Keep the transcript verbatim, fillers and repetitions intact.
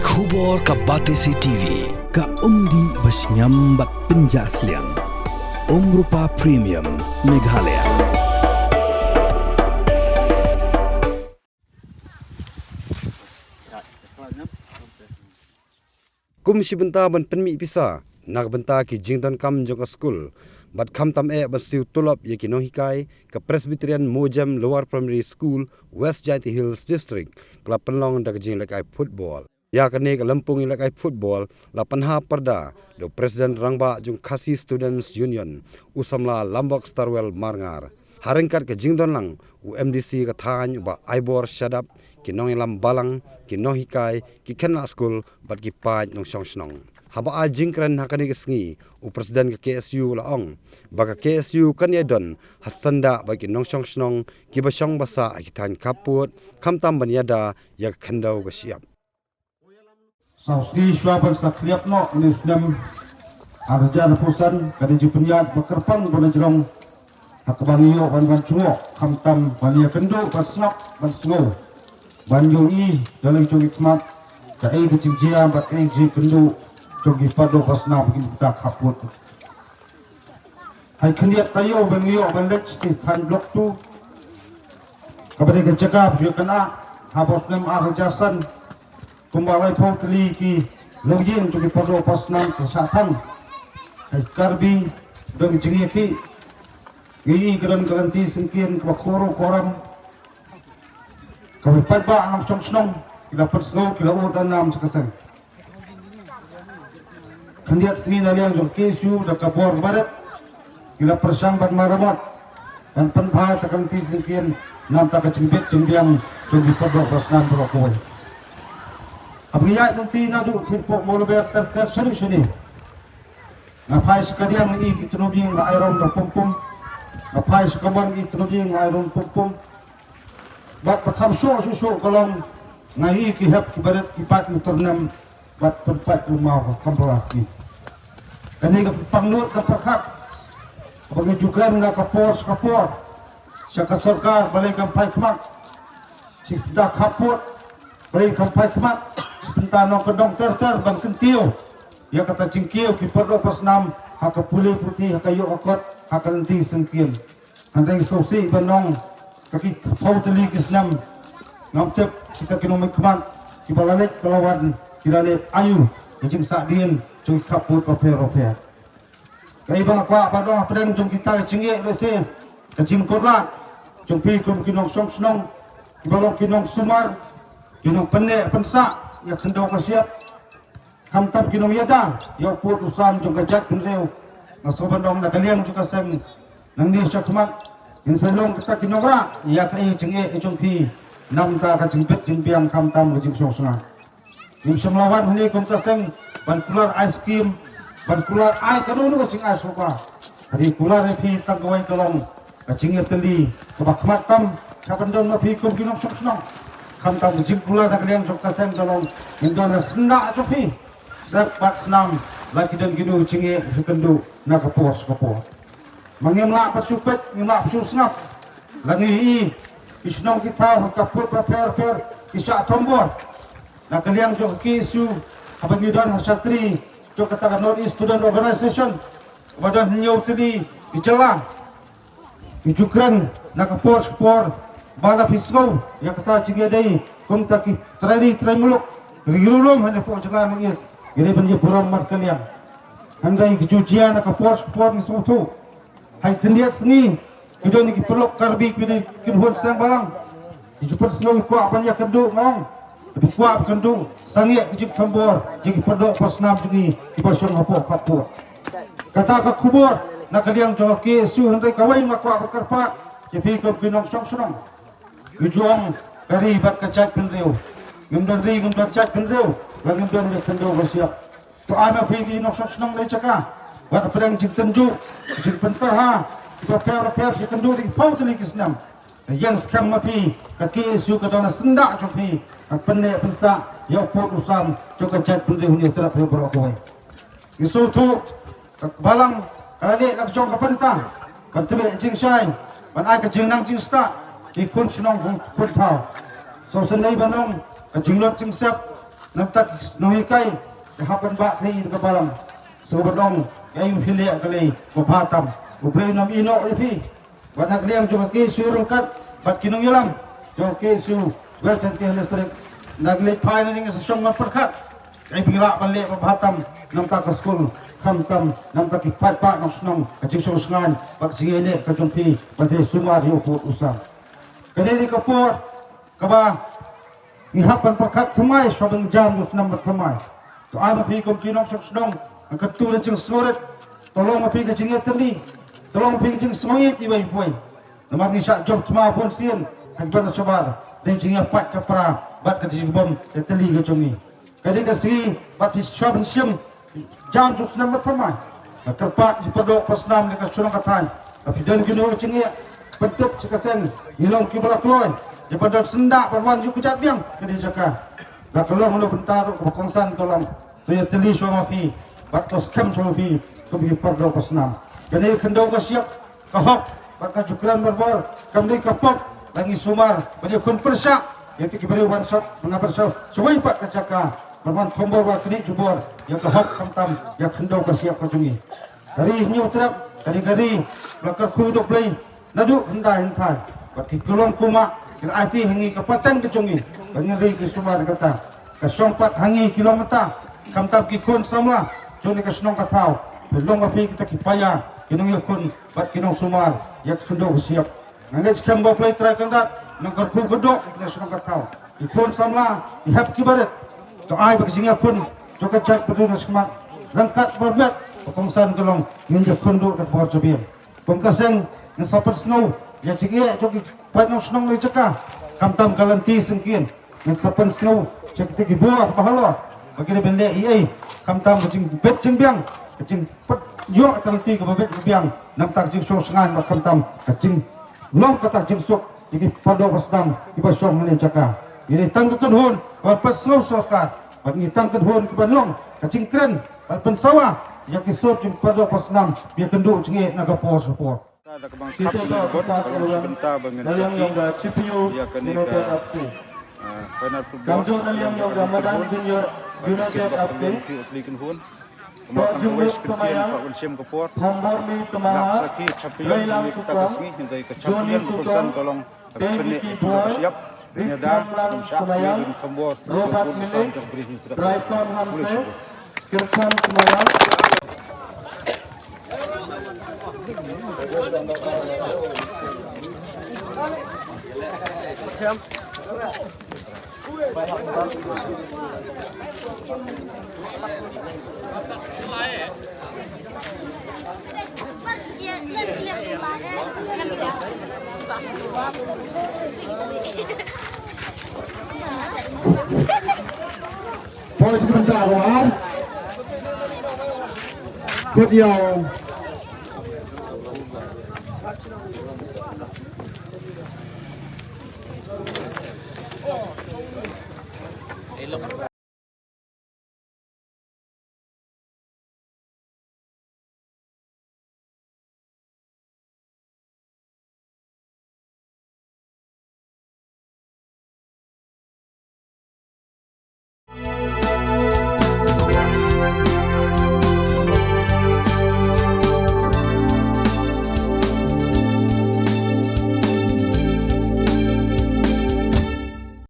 Khubor ka Batesi T V, ka umdih ba shngiam bad pynjah sliang. Umrupa Premium, Meghalaya. Kum shi bynta ban pynmih pisa na ka bynta ki jingdonkam jong ka skul bad khamtam eh ban siew tulop ïa ki nonghikai, ka Presbyterian Mojem Lower Primary School, West Jaintia Hills District, ka la pynlong da ka jinglehkai football. Ïa kane ka lympung ïalehkai football la pynhap pyrda da u President Rangbah jong Khasi Students Union, u samla Lambok Starwell Marngar. Ha ryngkat ka jingdon lang, u M D C ka thaiñ u Bah Aibor Shadap, ki nongïalam balang, ki nonghikai, ki khynnah skul bad ki paid nongshong shnong. Haba ai jingkren ha kane ka sngi, u President ka K S U u la ong ba ka K S U kan ïai don ha syndah bad ki nongshong shnong kiba shong ba sah ha ki thaiñ khappud, khamtam ban ïada ïa ka khyndew ka shyiap. Saw sngi shuwa ban sa khlieh noh une u snem ar hajar arphew san, ka dei jingpynïaid ba kyrpang ba la jrong ha kaba ngi ïoh ban wan jngoh, khamtam ban ïakynduh, ban sngap, ban sngew, ban ïohi da lynti jong ki khmat kaei ka jingjia bad kaei ka jingkynduh jong ki paralok ba snam ha ki bynta khappud. Ha khyndiat taïew ban ngi ïoh ban leit sha thaiñ Block Two, kaba dei ka jaka ba ju ïakynduh haba u snem ar hajar san, kumba laiphew tylli ki longïing jong ki paralok ba snam ki shah thang. Ha Karbi don ka jingïakhih, ngi ïohi ka don ka lynti syngkien kaba khoro khoram, kaba paidbah nongshong shnong ki la pynsngew, ki la ud da nam sha ka seng. Khyndiat sngi na liang jong K S U da ka bor barit ki la pyrshang ban maramot, ban pynbha ïa ka lynti syngkien na ka bynta ka jingbit jingbiang jong ki paralok ba snam baroh kawei. Haba ngi ïaid lynti naduh Thied Pok Mawlai Ber ter ter shane shane, nga phai sha kadiang ngi ïohi ki tnum ïing la ai rong da pum pum, nga phai sha kamon ngi ïohi ki tnum ïing la ai rong pum pum. Bad ba kham shuh shuh shuh ka long, nga ïohi ki hep ki barit, ki pait ki tyrnem bad pynpait pynmaw ha kham palas ngi. Kane ka pangnud ka pyrkhat ba ngi ju kren na ka por sha ka por sha ka sorkar, balei kam phai khmat sha ki bynta khappud, balei kam phai khmat sha ki bynta nongkyndong ter ter ban kyntiew ïa kata jingkiew ki paralok ba snam ha ka pule puthi, ha ka ïoh ka kot, ha ka lynti syngkien. Hynrei sngewsih ban ong, ka ki phew tylli ki snem, ngam tip kita ki nongmihkhmat kiba la leit ba la wan ki la leh aïu ka jingsahdien jong ki khappud bapher bapher. Kaei ba nga kwah ban ong hapdeng jong kita ki jingeh lehse ka jingkut lad jong phi kum ki nongshong shnong kiba long ki nongsumar, ki nongpynneh pynsah ïa ka khyndew ka shyiap, khamtam ki nongïada ïa u pud u sam jong ka jaitbynriew. Nga sngew ban ong na ka liang jong ka seng, nangne sha khmat ngin sa long kita ki nongrah ïa kaei ka jingeh jong phi na ka bynta ka jingbit jingbiang khamtam ka jingshong shnong. Ngim shym la wan hangne kum ka seng ban kular ai skim, ban kular ai kano kano ka jingai sorkar. Ka dei kular ïa phi tang kawei ka long ka jingïatylli kaba khmat tam ka ban don ma phi kum ki nongshong shnong. Khamtam ka jingkular na ka liang jong ka seng ka long ngin don ha syndah jong phi. Sep bad snam, la ki don kino ki jingeh ki kynduh na ka por sha ka por. Ma ngim lah ban shu peit, ngim lah ban shu sngap, la ngi ïohi ki shnong ki thaw ha ka pud bapher bapher ki shah thombor. Na ka liang jong ka K S U, haba ngi don ha shatri jong kata ka North East Student Organisation, ba don hynñiew tylli ki jylla, ngi ju kren na ka por sha ka por ba la phi sngew ïa kata jingïadei kum kita ki trai ri trai muluk, ri riewlum hapoh jylla North East, ngi dei ban ïa burom markylliang. Hynrei ki ju jia na ka por sha ka por, ngi sngewthuh. Ha khyndiat sngi ki don ki paralok Karbi kiba dei ki kynhun seng balang, ki ju pynsngew, ki kwah ban ïakynduh, nga ong, ki kwah ban kynduh sangeh ka jingthombor jong ki paralok ba snam jong ngi kiba shong hapoh khappud. Kata ka khubor na ka liang jong ka K S U, hynrei kawei nga kwah ban kyrpad ïa phi kum ki nongshong shnong. Ngi ju ong ka ri bad ka jaitbynriew. Ngim don ri, ngim don jaitbynriew, la ngim don ïa ka khyndew ka shyiap. To ai ma phi ki nongshong shnong la jaka bad hapdeng jingtynjuh, jingpyntarha kiba pher bapher, ki kynduh da ki phew tylli ki snem. Ïeng skhem ma phi, ka K S U ka don ha syndah jong phi, ka pynneh pynsah ïa u pud u sam jong ka jaitbynriew, hynñiew tylli phi baroh kawei. Ngi sngewthuh ka balang ka la leh la ka jong ka bynta ban tbeh jingshai, ban ai ka jingnang jingstad ïa ki khun shnong khun thaw. Sngewsynei ban ong ka jinglut jingsep Namar kata ki nonghikai ki hap ban bah kane ka balang. Sngewbha ban ong, ïa u phi leh ka lei kaba bha tam. U Blei un ïehnoh ïa phi. Bad na ka liang jong ka K S U ryngkat bad ki nongïalam jong ka K S U West Jaintia Hills District, na ka lei phai na ning sa shong ban pyrkhat. Kaei ba ngi lah ban leh ba bha tam na bynta ka skul, khamtam na bynta ki paidbah nong shnong, ka jingsngewsih bad ka jingïaleh ka jong phi ban ïasumar ïa u pud u sam. Kane dei ka por kaba ngi hap ban pyrkhat thymmai shuwa ban jam u snem bad thymmai. To ai ma phi kum ki nongshong shnong, ka kyntu da jingsngewrit, to long ma phi ka jingïatylli, to long ma phi ka jingsngewïeit iwei pa iwei. Namar ngi shah jop thma bun sien ha ki ban shabar, da ka jingïapait ka pra bad ka jingbym ïatylli ka jong ngi. Ka dei ka sngi ba phi shuwa ban shim jam jong u snem bad thymmai. Ka kyrpad jingpyrdoh pasnam na ka shnong ka thaiñ. Ba phi don kino ka jingeh, pyntip sha ka seng, ngi long kiba la kloi ïa ban don syndah ban wan ïa u kjat biang kane ka jaka. La ka long na bynta ruh kaba kongsan ka long, to ïatylli shuwa ma phi bad to skhem shuwa ma phi kum ki pyrdoh pasnam. Kane ka khyndew ka shyiap, ka hok bad ka ju kren barabor, kam dei ka pop. La ngi sumar ban ïakhun pyrshah ïa kito ki briew ban sop, ban ïa pyrshah shawei pat ka jaka, ban wan thombor, wan knieh jubor ïa ka hok khamtam ïa ka khyndew ka shyiap ka jong ngi. Ka ri Hynñiewtrep ka dei ka ri ba la kyrkhu da U Blei naduh hyndai hynthai. Bad ki kulong kumah ki la aiti ha ngi ka pateng ka jong ngi ba ngin ri ki sumar ïa kata. Ka shong pat ha ngi ki long mynta, khamtam ki khun samla jong kane ka shnong ka thaw. Phi long ma phi kita ki paia, ki nongïakhun bad ki nongsumar ïa ka khyndew ka shyiap. Nga ngeit skhem ba U Blei Trai Kynrad un kyrkhu kyrdoh ïa kane ka shnong ka thaw. Ki khun samla, ki hep ki barit, to ai ba ka jingïakhun jong ka jaitbynriew na shakhmat ryngkat bad bad ba kongsan ka long, ngin ïakhun duh da ka bor jabieng. Kum ka seng, ngin sa pynsngew ïa jingeh jong ki paid nongshnong na ka jaka, khamtam ka lynti syngkien. Ngin sa pynsngew sha kita ki bor ba halor ba ki dei ban leh ei ei, khamtam ka jingbit jingbiang, ka jingpeit ïoh ka lynti kaba bit kaba biang, na bynta ka jingsngewsih bad khamtam ka jinglong kata ka jingsuk ïa ki pyrdoh pasnam kiba shong ha kane ka jaka. Ngi dei tang ka kynhun ban pynsngew sorkar, bad ngi tang ka kynhun kiban long ka jingkren ban pynsawa ïa ki sut jingpyrdoh pasnam, ba ïakynduh jingeh na ka por sha por. Da kaba nga khot ïa ka bynta ba ngin sa plie ïa kane ka, ah, final football. Kam jong na liang jong ka Madan Junior United F C. Kumba kan kawei shi kyntien, ka wan shim ka por. Thombor mi tma ha. Lak saki champion ni kata ka sngi, hynrei ka champion ba kongsan ka long ka kane ka shyiap. Ïa da ngam shah ïa ring thombor. Robert Milik, Bryson Hansen, Kirchan Sumaya. Poi shi bynta ko ar. Kut ïaw.